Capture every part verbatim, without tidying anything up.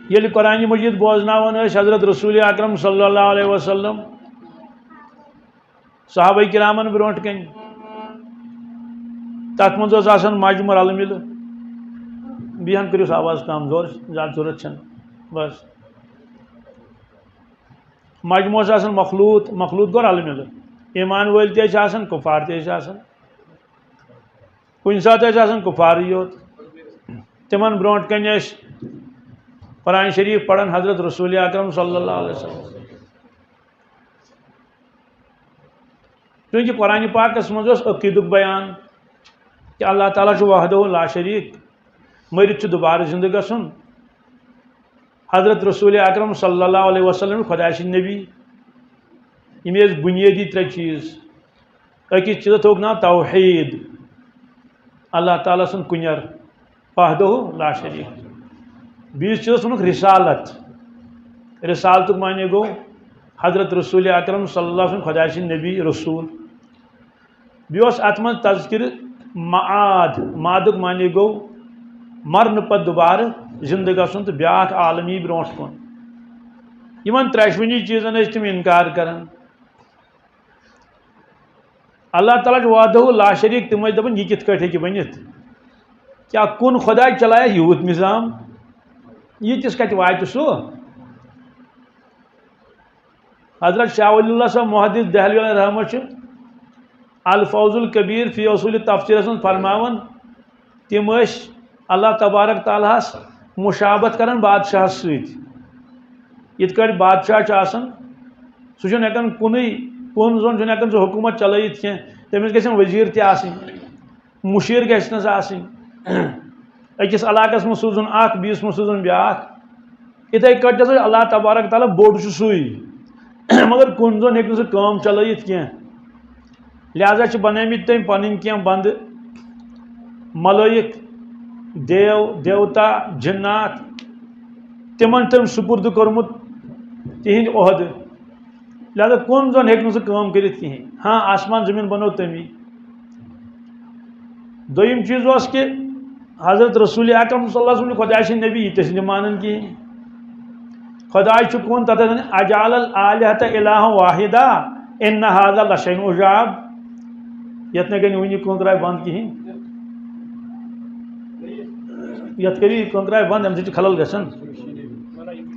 ییٚلہِ قرآن مجید بوزناوان ٲسۍ حضرت رسول اکرم صلی اللہ علیہ وسلم صحابہ کرامن برونٛٹھ کنہِ، تتھ منٛز اوس آسان مجموعہ رلہٕ مِلہٕ۔ بیٚیہِ ہن کٔرِو سا آواز کم، زور، زیادٕ ضروٗرت چھنہٕ۔ بس۔ مجموعہ اوس آسان مخلوط، مخلوط گوٚو رلہٕ مِلہٕ۔ ایمان وٲلۍ تہِ ٲسۍ آسان، کفار تہِ ٲسۍ آسان۔ کُنہِ ساتہٕ ٲسۍ آسان کفارٕے یوت۔ تِمن برونٛٹھ کنہِ ٲسۍ قرآن شریف پران حضرت رسول اکرم صلی اللہ علیہ وسلم۔ چونکہ قرآن پاکس منٛز اوس عقیدُک بیان کہ اللہ تعالیٰ چھُ وحدہ لا شریک، مٔرِتھ چھُ دوبارٕ زندٕ گژھُن۔ حضرت رسول اکرم صلی اللہ علیہ وسلم خۄداے سٕنٛدۍ نبی، یِم ٲسۍ بُنیٲدی ترٛےٚ چیٖز۔ أکِس چیٖزس تھوٚوُکھ ناو توحید، اللہ تعالیٰ سُنٛد کُنٮ۪ر، وحدہ لا شریک۔ بیٚیِس چیٖزس ووٚنُکھ رسالت۔ رسالتُک معنی گوٚو حضرت رسول اکرم صلی اللہ علیہ وسلم خۄداے سٕنٛدۍ نبی رسول۔ بیٚیہِ اوس اتھ منٛز تذکرٕ معاد۔ معادُک معنی گوٚو مرنہٕ پتہٕ دوبارٕ زندٕ گژھُن تہٕ بیاکھ عالم یی برونٛٹھ کُن۔ یِمن ترٛٮ۪شوٕنی چیٖزن ٲسۍ تِم انکار کران۔ اللہ تعالیٰ چھُ وحدہ لا شریک، تِم ٲسۍ دپان، یہِ کِتھ کٲٹھۍ ہیٚکہِ بٔنِتھ؟ کیٛاہ کُن خۄداے چلایہِ یوٗت نظام؟ ییٖتِس کتہِ واتہِ سُہ؟ حضرت شاہ ولی اللہ صاحب محدث دہلوی علیہ رحمت چھُ الفوز الکبیر فی اصول تفسیرس منٛز فرماوان، تِم ٲسۍ اللہ تبارک تعالیٰ ہس مشابت کران بادشاہس سۭتۍ۔ یِتھ کٲٹھۍ بادشاہ چھُ آسان، سُہ چھُنہٕ ہٮ۪کان کُنُے، کُن زوٚن چھُنہٕ ہٮ۪کان سُہ حکوٗمت چلٲیِتھ کینٛہہ، تٔمِس گژھن وزیٖر تہِ آسٕنۍ۔ مُشیر گژھِ نہٕ آسٕنۍ۔ أکِس علاقس منٛز سوٗزُن اکھ، بیٚیِس منٛز سوٗزُن بیٛاکھ۔ یِتھَے کٲٹھۍ ہسا چھُ اللہ تبارک تعالیٰ بوٚڑ چھُ سُے، مگر کُن زوٚن ہیٚکہِ نہٕ سُہ کٲم چلٲیِتھ کینٛہہ۔ لہذا چھِ بنٲومٕتۍ تٔمۍ پنٕنۍ کینٛہہ بندٕ، ملٲیِک، دیو، دیوتا، جنات، تِمن چھُ تٔمۍ سُپرد کوٚرمُت تِہنٛدۍ عہدٕ۔ لہذا کُن زوٚن ہیٚکہِ نہٕ سُہ کٲم کٔرِتھ کِہیٖنۍ۔ ہاں، آسمان زٔمیٖن بنوو تٔمی۔ دوٚیِم چیٖز اوس کہِ حضرت رسول اکرم صلی اللہ علیہ وسلم چھُ خۄداے سٕنٛدۍ نبی، یہِ تہِ ٲسۍ نہٕ مانان کِہیٖنۍ۔ خۄداے چھُ کُن، تَتھ ٲسۍ وَنان، "اجعل الآلہۃ الہا واحدا ان ہذا لشیء عجاب۔" یَتھ نہٕ گٔے نہٕ وٕنہِ کٲنٛکراے بنٛد کِہیٖنۍ۔ یَتھ کٔرِو یہِ کٲنٛکراے بنٛد، اَمہِ سۭتۍ چھِ خلل گژھان۔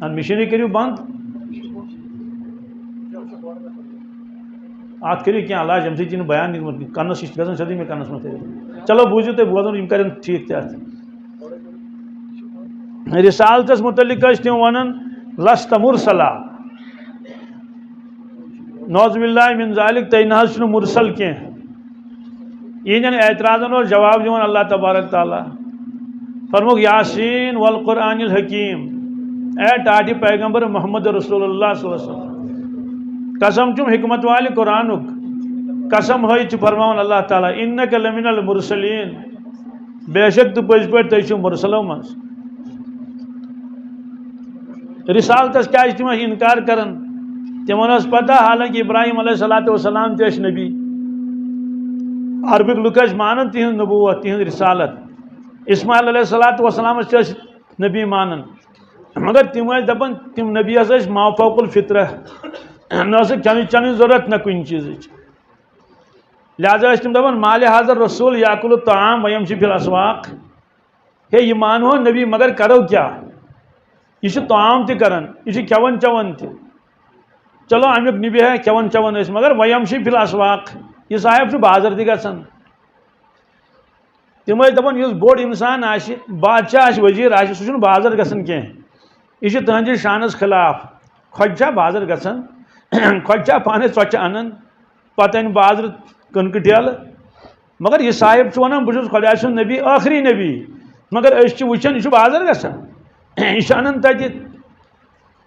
اَدٕ مِشیٖنٕے کٔرِو بنٛد۔ اَتھ کٔرِو کینٛہہ علاج، اَمہِ سۭتۍ یی نہٕ بیان نِمُت۔ کَنَس یہِ چھِ گژھان سیوٚدُے مےٚ کَنَس منٛز تھٲوِتھ۔ چلو بوٗزِو تُہۍ، بوزُن، یِم کَرن ٹھیٖک تہِ اَتھ۔ رسالتس متعلق ٲسۍ تِم ونان، "لست مرسلا۔" نعوذ باللہ من ذالک، تُہۍ نہ حظ چھِو نہٕ مرسل کینٛہہ۔ یِہنٛدٮ۪ن اعتراضن اوس جواب دِوان اللہ تبارک تعالیٰ۔ فرموک، "یاسین والقرآن الحکیم"، اے ٹاٹھہِ پیغمبر محمد رسول اللہ صلی اللہ علیہ وسلم، قسم چھُم حکمت والہِ قرآنُک، قسم ہٲوِتھ چھُ فرماوان اللہ تعالیٰ، "انک لمن المرسلین"، بے شک تُہۍ پٔزۍ پٲٹھۍ تُہۍ چھِو مرسلو منٛز۔ رسالتس کیازِ چھِ تِم اَسہِ انکار کران؟ تِمن ٲس پتہ، حالانکہ ابراہیم علیہ الصلوۃ والسلام تہِ ٲسۍ نبی۔ عربٕکۍ لُکھ ٲسۍ مانان تِہنٛز نبوت، تِہنٛز رسالت۔ اسماعیل علیہ الصلوۃ والسلام تہِ ٲسۍ نبی مانان، مگر تِم ٲسۍ دپان، تِم نبی ہسا ٲسۍ ما فوق الفطرہ، نہ ٲسٕکھ کھٮ۪نٕچ چٮ۪نٕچ ضرورت، نہ کُنہِ چیٖزٕچ۔ لہذا ٲسۍ تِم دپان، "ما لہذا الرسول یاکل الطعام ویمشی فی الاسواق"۔ ہے، یہِ مانہون نبی، مگر کرو کیٛاہ؟ یہِ چھُ طعام تہِ کران، یہِ چھُ کھٮ۪وان چٮ۪وان تہِ۔ چلو، امیُک نبی ہے کھٮ۪وان چٮ۪وان ٲسۍ، مگر ویمشی فی الاسواق، یہِ صاحب چھُ بازر تہِ گژھان۔ تِم ٲسۍ دپان، یُس بوٚڑ انسان آسہِ، بادشاہ آسہِ، وزیر آسہِ، سُہ چھُنہٕ بازر گژھان کینٛہہ۔ یہِ چھُ تہنٛدِس شانس خلاف۔ خۄجہِ چھا بازر گژھان؟ خۄجہِ چھا پانَے ژۄچہِ انان؟ پتہٕ انہِ بازرٕ کٕنکہٕ ٹھیلہٕ۔ مگر یہِ صاحب چھُ ونان، بہٕ چھُس خۄداے سُنٛد نبی، ٲخری نبی۔ مگر أسۍ چھِ وٕچھان، یہِ چھُ بازر گژھان۔ یہِ چھُ انان تتہِ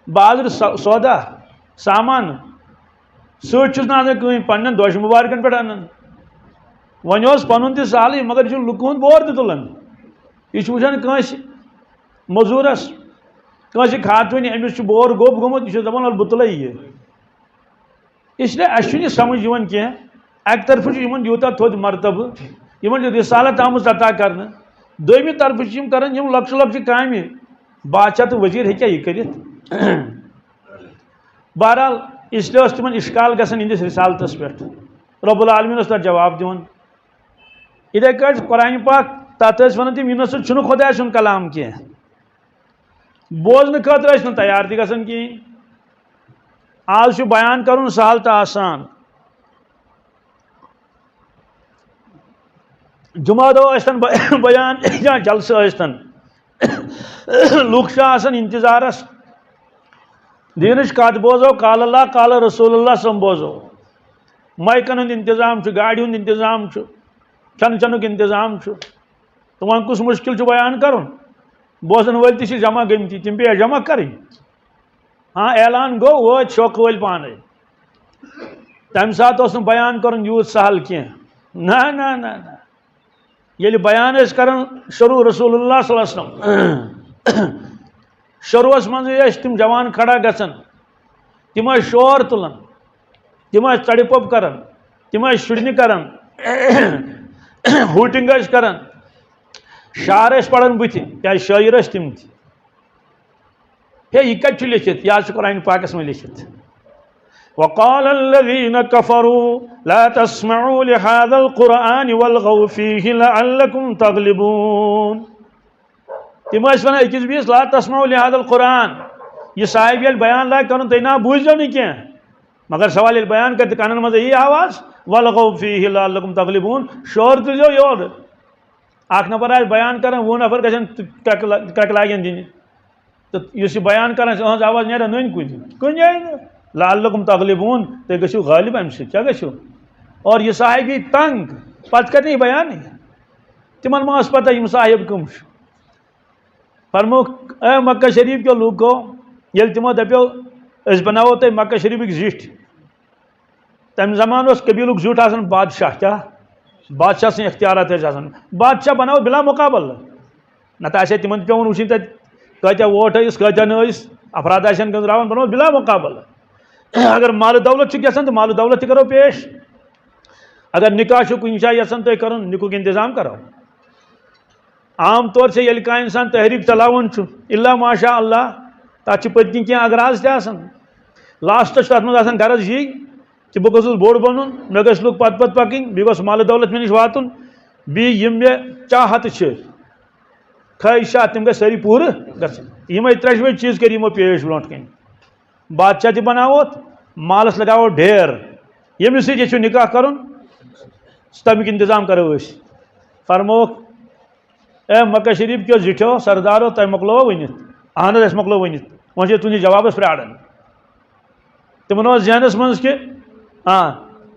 بازرٕ سو-، سودا، سامان۔ سۭتۍ چھُس نہٕ انان کٕہٕنۍ، پننٮ۪ن دۄشہِ مُبارکن پٮ۪ٹھ انان۔ وۄنۍ اوس پنُن تہِ سہلٕے، مگر یہِ چھُ لُکہٕ ہُنٛد بور تہِ تُلان۔ یہِ چھُ وٕچھان کٲنٛسہِ مٔزوٗرس، کٲنٛسہِ خاتوٗنہِ، أمِس چھُ بور گوٚب گوٚمُت، یہِ چھُ دپان، "وَلہٕ بہٕ تُلے یہِ۔" اس لیے اَسہِ چھُنہٕ یہِ سمجھ یِوان کینٛہہ، اَکہِ طرفہٕ چھُ یِمن یوٗتاہ تھوٚد مرتبہٕ، یِمن چھِ رسالت آمٕژ عطا کرنہٕ، دوٚیمہِ طرفہٕ چھِ یِم کران یِم لۄکچہِ لۄکچہِ کامہِ، بادشاہ تہٕ وزیر ہیٚکیٛاہ یہِ کٔرِتھ؟ بہرحال، اس لیے اوس تِمن اشکال گژھان یِہنٛدِس رسالتس پٮ۪ٹھ۔ رب العالمین اوس تتھ جواب دِوان۔ یِتھے کٲٹھۍ قرآن پاک، تتھ ٲسۍ ونان تِم، یہِ نہ سا چھُنہٕ خۄداے سُنٛد کلام کینٛہہ۔ بوزنہٕ خٲطرٕ ٲسۍ نہٕ تیار تہِ گژھان کِہیٖنۍ۔ آز چھُ بیان کرُن سہل تہٕ آسان۔ جمعہ دۄہ ٲسۍتن بہ-، بیان یا جلسہٕ ٲسۍتن، لوٗکھ چھِ آسان انتظارس۔ دیٖنٕچ کتھ بوزو، قال اللہ، قال رسول اللہ صلی اللہ علیہ وسلم بوزو۔ مایکن ہُنٛد انتظام چھُ، گاڑِ ہُنٛد انتظام چھُ، کھٮ۪ن چٮ۪نُک انتظام چھُ۔ تہٕ وۄنۍ کُس مُشکِل چھُ بیان کرُن؟ بوزن وٲلۍ تہِ چھِ جمع گٔمٕتۍ، تِم پیٚیہِ جمع کرٕنۍ۔ ہاں، اعلان گوٚو، وٲتۍ شوقہٕ وٲلۍ پانے۔ تمہِ ساتہٕ اوس نہٕ بیان کرُن یوٗت سہل کینٛہہ۔ نہ، نہ، نہ، نہ۔ ییٚلہِ بیان ٲسۍ کران شروع رسول اللہ صلی اللہ علیہ وسلم، شروعس منٛزٕے ٲسۍ تِم جوان کھڑا گژھان، تِم ٲسۍ شور تُلان، تِم ٲسۍ ژَڑِ پوٚپ کران، تِم ٲسۍ شُرنہِ کران، ہوٗٹِنگ ٲسۍ کران، شعر ٲسۍ پران بٕتھِ، کیازِ شٲعر ٲسۍ تِم تہِ۔ ہے، یہِ کتہِ چھُ لیٚکھِتھ؟ یہِ حظ چھُ قرآن پاکس منٛز لیٚکھِتھ۔ وقال الذين كفروا لا تسمعوا لهذا القرآن والغوا فيه لعلكم تغلبون۔ تِم ٲسۍ ونان أکِس بیٚیِس، "لا تسمعوا لهذا القرآن"، یہِ صاحب ییٚلہِ بیان لاگہِ کرُن، تُہۍ نہ بوٗزِو نہٕ کینٛہہ۔ مگر سوال ییٚلہِ بیان کرِ تہٕ کانن منٛز یی آواز، "والغوا فيه لعلكم تغلبون"، شور تُلزیو یورٕ۔ اکھ نفر آسہِ بیان کران، وُہ نفر گژھن تہٕ کرٛٮ۪کہٕ لا-، کرٛٮ۪کہٕ لاگن دِنہِ۔ تہٕ یُس یہِ بیان کران چھُ، أہنٛز آواز نیران نٔنۍ کُنہِ، کُنہِ جایہِ نہٕ۔ لعلكم تغلبون، تُہۍ گٔژھِو غٲلب اَمہِ سۭتۍ۔ کیٛاہ گٔژھِو؟ اور یہِ صاحب یی تنگ، پتہٕ کرِ نہٕ یہِ بیانٕے۔ تِمن ما ٲس پتہ یِم صاحب کٕم چھِ؟ فرمووُکھ، "اے مکہ شریف کیو لوٗکو، ییٚلہِ تِمو دپیو، أسۍ بناوو تۄہہِ مکہ شریفٕکۍ زِٹھۍ۔" تمہِ زمانہٕ اوس قبیلُک زیُٹھ آسان بادشاہ، کیٛاہ؟ بادشاہ سٕنٛدۍ اختیارات ٲسۍ آسان۔ بادشاہ بناوو بلا مقابلہٕ۔ نتہٕ آسہِ ہا تِمن تہِ پٮ۪وان وٕچھِنۍ تتہِ کٲتیٛاہ ووٹ ٲسۍ، کٲتیٛاہ نہٕ ٲسۍ، افراد آسن گٔنٛزراوان، بناوو بلا مقابلہٕ۔ اگر مال و دولت چھُکھ یژھان تہٕ مال و دولت تہِ کرو پیش۔ اگر نکاح چھُ کُنہِ جایہِ یژھان تۄہہِ کرُن، نکُک انتظام کرو۔ عام طور چھِ ییٚلہِ کانٛہہ انسان تحریک چلاوان چھُ، الا ماشاء اللہ، تتھ چھِ پٔتۍ کِنۍ کینٛہہ اغراض تہِ آسان۔ لاسٹس چھُ تتھ منٛز آسان غرض یی کہِ بہٕ گوٚژھُس بوٚڑ بنُن، مےٚ گژھِ لُکھ پتہٕ پتہٕ پکٕنۍ، بیٚیہِ گوٚژھ مال دولت مےٚ نِش واتُن، بیٚیہِ یِم مےٚ چاہت چھِ، خواہشات، تِم گژھِ سٲری پوٗرٕ گژھٕنۍ۔ یِمے ترٛٮ۪شوَے چیٖز کٔرۍ یِمو پیش برونٛٹھ کَنہِ۔ بادشاہ تہِ بناووتھ، مالس لگاوو ڈھیر، ییٚمِس سۭتۍ یژھِو نکاح کرُن، تمیُک انتظام کرو أسۍ۔ فرمووُکھ، اے مکہ شریف کیو زِٹھیو، سردارو، تۄہہِ مۄکلووا ؤنِتھ؟ اہن حظ، اَسہِ مۄکلو ؤنِتھ۔ وۄنۍ چھِ أسۍ تُہنٛدِس جوابس پراران۔ تِمن اوس ذہنس منٛز کہِ آ،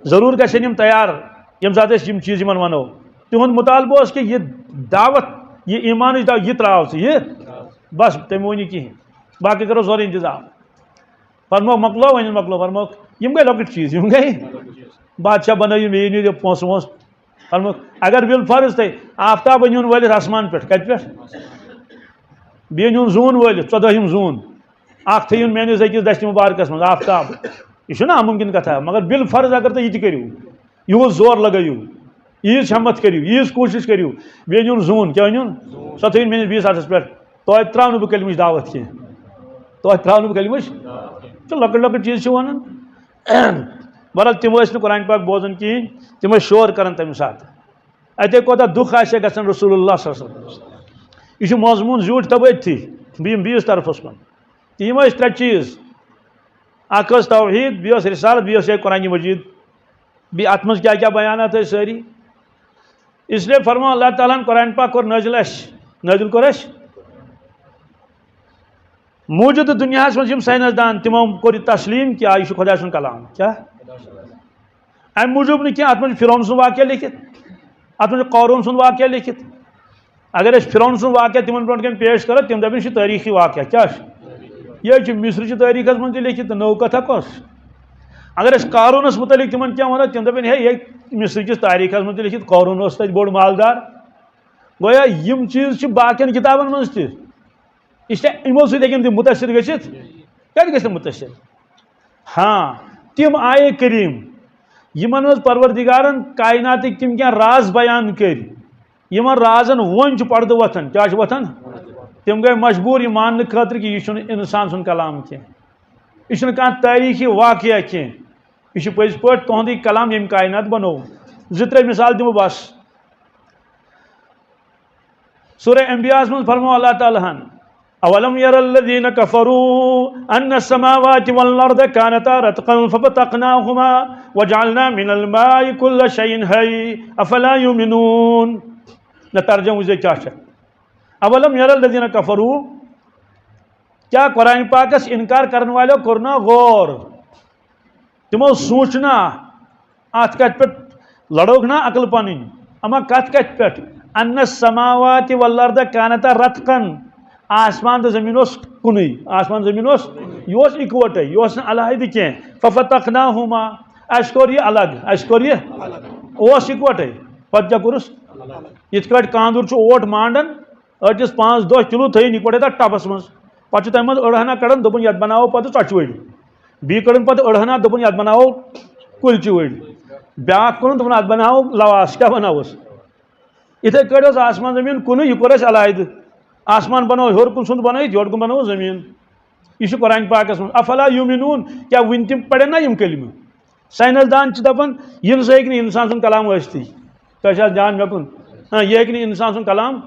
ضروٗر گژھن یِم تیار، ییٚمہِ ساتہٕ أسۍ یِم چیٖز یِمن ونو۔ تِہُنٛد مُطالبہٕ اوس کہِ یہِ دعوت، یہِ ایٖمانٕچ دعوت، یہِ ترٛاو ژٕ، یہِ۔ بس، تٔمۍ ووٚن یہِ کِہیٖنۍ۔ باقٕے کرو سورُے انتظام۔ فرمووُکھ، مۄکلو وۄنۍ، مۄکلو۔ فرمووُکھ، یِم گٔے لۄکٕٹۍ چیٖز، یِم گٔے۔ بادشاہ بنٲیِو مےٚ یہِ نِیِو پونٛسہٕ وونٛسہٕ۔ فرمووُکھ، اگر بالفرض تۄہہِ آفتاب أنِوُن وٲلِتھ آسمان پٮ۪ٹھ، کتہِ پٮ۪ٹھ؟ بیٚیہِ أنِوُن زوٗن وٲلِتھ، ژۄدٲہِم زوٗن، اکھ تھٲیِوُن میٲنِس أکِس دَستہِ مُبارکَس منٛز، آفتاب۔ یہِ چھُنہ نامُمکِن کَتھا، مگر بالفرض اگر تُہۍ یہِ تہِ کٔرِو، یِہُس زور لَگٲیِو، ییٖژ ہٮ۪مَتھ کٔرِو، ییٖژ کوٗشِش کٔرِو، بیٚیہِ أنِوُن زوٗن، کیٛاہ أنِوُن؟ سۄ تھٲیِوُن میٲنِس بیٚیِس اَتھَس پٮ۪ٹھ۔ توتہِ ترٛاونہٕ بہٕ کلمٕچ دعوت کینٛہہ۔ توتہِ ترٛاونہٕ بہٕ کلمٕچ۔ چھِ لۄکٕٹۍ لۄکٕٹۍ چیٖز چھِ وَنان۔ بہرحال، تِم ٲسۍ نہٕ قرآن پاک بوزان کِہیٖنۍ، تِم ٲسۍ شور کَران تَمہِ ساتہٕ۔ اَتے کوٗتاہ دُکھ آسہِ ہا گژھان رسول اللہ صلی اللہ علیہ وسلم۔ یہِ چھُ مضموٗن زیوٗٹھ تَوَے تھی، بہٕ یِمہٕ بیٚیِس طرفَس کُن۔ تہٕ یِم ٲسۍ ترٛےٚ چیٖز، اَکھ ٲس توحیٖد، بیٚیہِ ٲس رسالت، بیٚیہِ ٲس یہِ قرآنِ مجیٖد۔ بیٚیہِ اَتھ منٛز کیٛاہ کیٛاہ بیانات ٲسۍ سٲری۔ اس لیے فرموو اللہ تعالیٰ ہَن قرآن پاک کوٚر نٲزِل اَسہِ، نٲزِل کوٚر اَسہِ۔ موٗجوٗدٕ دُنیاہَس منٛز یِم ساینس دان، تِمو کوٚر یہِ تسلیٖم کہِ آ، یہِ چھُ خۄداے سُنٛد کلام۔ کیٛاہ؟ اَمہِ موٗجوٗب نہٕ کینٛہہ، اَتھ منٛز چھُ فرعون سُنٛد واقعہ لیکھِتھ، اَتھ منٛز چھُ قارون سُنٛد واقعہ لیکھِتھ۔ اگر أسۍ فرعون سُنٛد واقعہ تِمن برونٛٹھ کَنہِ پیش کرو، تِم دَپن، یہِ چھُ تٲریٖخی واقعہ۔ کیٛاہ چھُ؟ یہِ حظ چھُ مصرٕچہِ تٲریٖخَس منٛز تہِ لیکھِتھ، تہٕ نٔو کَتھا کۄس؟ اگر أسۍ قارونَس مُتعلِق تِمن کینٛہہ وَنو، تِم دَپن، ہے، یہِ مصرٕکِس تٲریٖخَس منٛز تہِ لیکھِتھ، قارون اوس تَتہِ بوٚڑ مالدار۔ گویا یِم چیٖز چھِ باقین کِتابَن منٛز تہِ۔ اس لیے یِمو سۭتۍ ہیٚکن تِم مُتٲثِر گٔژھِتھ۔ کَتہِ گٔژھۍ تِم مُتٲثِر؟ ہاں، تِم آیے کریٖم، یِمن منٛز پروردگارن کائناتٕکۍ تِم کینٛہہ راز بیان کٔرۍ، یِمن رازن وۄنۍ چھُ پردٕ وۄتھان۔ کیٛاہ چھُ وۄتھان؟ تِم گٔے مجبوٗر یہِ ماننہٕ خٲطرٕ کہِ یہِ چھُنہٕ اِنسان سُنٛد کلام کینٛہہ، یہِ چھُنہٕ کانٛہہ تٲریٖخی واقعہ کینٛہہ، یہِ چھُ پٔزۍ پٲٹھۍ تُہُنٛدُے کلام ییٚمۍ کائنات بنوو۔ زٕ ترٛےٚ مثال دِمو بس۔ سورہ انبیاہس منٛز فرموو اللہ تعالیٰ ہن، اولم یر الذین کفروا ان السماوات والارض کانتا رتقا ففتقناهما وجعلنا من الماء كل شيء حي افلا يؤمنون۔ نہ، ترجمہ وٕچھ زِ کیٛاہ چھُ۔ اولم یر الذین کفروا، کیا قرآن پاکس انکار کرن والو کوٚر نا غور؟ تمو سوچ نا اتھ کتھ پہ، لڑوکھ نا عقل پنن، اما کتھ کتھ پہ؟ ان السماوات والارض کانتا رتقا، آسمان تو زمین اوس کُنُے، آسمان زمین اوس، یہِ اوس اکوٹے، یہِ اوس نہٕ علیحدٕ کینٛہہ۔ ففتقناهما، اسہِ کوٚر یہِ الگ، اسہِ کوٚر یہِ، اوس اکوٹے، پتہٕ کیٛاہ کوٚرُس؟ یِتھ کٲٹھۍ کاندُر چھُ اوٹ مانڈان، أٹِس پانٛژھ دَہ کِلوٗ تھٲیِن یِکوَٹَے تَتھ ٹَبَس منٛز۔ پَتہٕ چھُ تَمہِ منٛز أڑ ہنا کَڑان، دوٚپُن، "یَتھ بَناوو پَتہٕ ژۄچہِ وٲڑۍ۔" بیٚیہِ کٔڑٕن پَتہٕ أڑ ہنا، دوٚپُن، "یَتھ بَناوو کُلچہِ وٲڑۍ۔" بیٛاکھ کوٚرُن، دوٚپُن، "اَتھ بَناوو لَواس۔" کیٛاہ بَناووس؟ یِتھَے کٲٹھۍ اوس آسمان زٔمیٖن کُنُے، یہِ کوٚر اَسہِ علیحدٕ۔ آسمان بَنوو ہیوٚر کُن سُنٛد بَنٲیِتھ، یورٕ کُن بَنوو زٔمیٖن۔ یہِ چھُ قرآن پاکَس منٛز۔ "افلا یومنون"، کیٛاہ وٕنہِ تِم پَرن نا یِم کلمہٕ؟ ساینس دان چھِ دپان، یِم سا ہیٚکہِ نہٕ انسان سُنٛد کلام ٲسِتھٕے۔ تۄہہِ چھا دھیان مےٚ کُن؟ ہاں، یہِ ہیٚکہِ نہٕ انسان سُنٛد کلام۔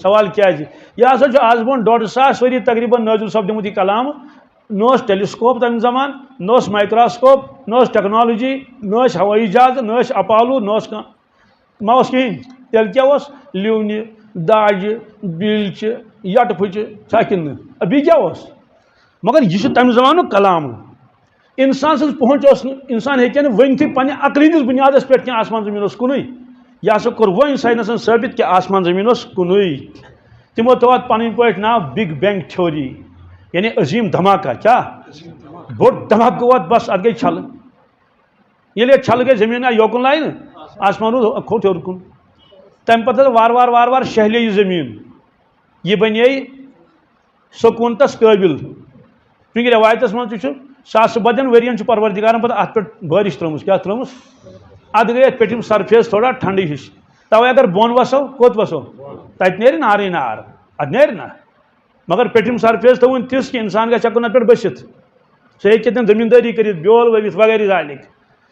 سوال کیٛازِ؟ یہِ ہسا چھُ آز برونٛہہ ڈۄڈ ساس ؤری تقریباً نٲزِل سپدیومُت یہِ کلام۔ نہ اوس ٹیلیسکوپ تمہِ زمان، نہ اوس مایکروسکوپ، نہ اوس ٹیکنالوجی، نہ ٲسۍ ہوٲیی جہاز، نہ ٲسۍ اپالو، نہ اوس کانٛہہ، ما اوس کِہیٖنۍ۔ تیٚلہِ کیٛاہ اوس؟ لیونہِ، داجہِ، بِلچہِ، یٹہٕ پھٕچہِ، چھا کِنہٕ نہٕ؟ بیٚیہِ کیٛاہ اوس؟ مگر یہِ چھُ تمہِ زمانُک کلام۔ انسان سٕنٛز پہنچ اوس نہٕ، انسان ہیٚکہِ نہٕ ؤنتھٕے پننہِ عقلہِ ہٕنٛدِس بُنیادس پٮ۪ٹھ کینٛہہ آسمان زٔمیٖن اوس کُنُے۔ یہِ ہسا کوٚر وۄنۍ ساینسن ثٲبت کہِ آسمان زٔمیٖن اوس کُنُے۔ تِمو تھوو اتھ پنٕنۍ پٲٹھۍ ناو بگ بینگ تھیوری، یعنی عظیٖم دھماکہ۔ کیٛاہ؟ بوٚڑ دھماکہٕ گوٚو اتھ، بس اتھ گٔے چھلہٕ۔ ییٚلہِ یہِ چھلہٕ گٔے، زٔمیٖن آیہِ یوکُن لاینہٕ، آسمان روٗد کھوٚت ہیوٚر کُن۔ تمہِ پتہٕ وارٕ وارٕ وارٕ وارٕ شہلے یہِ زٔمیٖن۔ یہِ بنے سکوٗنتس قٲبِل۔ چونکہ رٮ۪وایتس منٛز تہِ چھُ ساسہٕ بدٮ۪ن ؤرین چھُ پروردگارن پتہٕ اتھ پٮ۪ٹھ بٲرِش ترٲومٕژ۔ کیٛاہ ترٲومٕژ؟ اتھ گٔے اتھ پیٚٹھِم سرفیس تھوڑا ٹھنڈٕے ہِش۔ توے اگر بۄن وسو، کوٚت وسو؟ تتہِ نیرِ نارٕے نار، اتھ نیرِ نہ۔ مگر پیٚٹھِم سرفیس تھٲوٕن تِژھ کہِ انسان گژھِ ہٮ۪کُن اتھ پٮ۪ٹھ بٔسِتھ۔ سُہ ہیٚکہِ تتٮ۪ن زٔمیٖندٲری کٔرِتھ، بیول ؤوِتھ وغیرہ ذالِک۔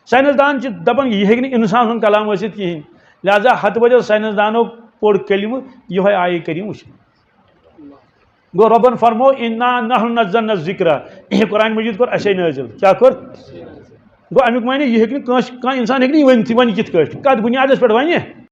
ساینس دان چھِ دپان، یہِ ہیٚکہِ نہٕ انسان سُنٛد کلام ٲسِتھ کِہیٖنۍ۔ لہذا ہتہٕ بجو ساینس دانو پوٚر کلمہٕ، یِہوٚے آیہِ کٔرِو وٕچھِو۔ گوٚو رۄبن فرموو، "انا نحن نزلنا الذکر"، یہِ قرآن مجید کوٚر اَسے نٲزِل۔ کیٛاہ کوٚر؟ گوٚو اَمیُک معنی، یہِ ہیٚکہِ نہٕ کٲنٛسہِ، کانٛہہ اِنسان ہیٚکہِ نہٕ یہِ ؤنِتھٕے، وۄنۍ کِتھ کٲٹھۍ؟ کَتھ بُنیادَس پٮ۪ٹھ وَنہِ؟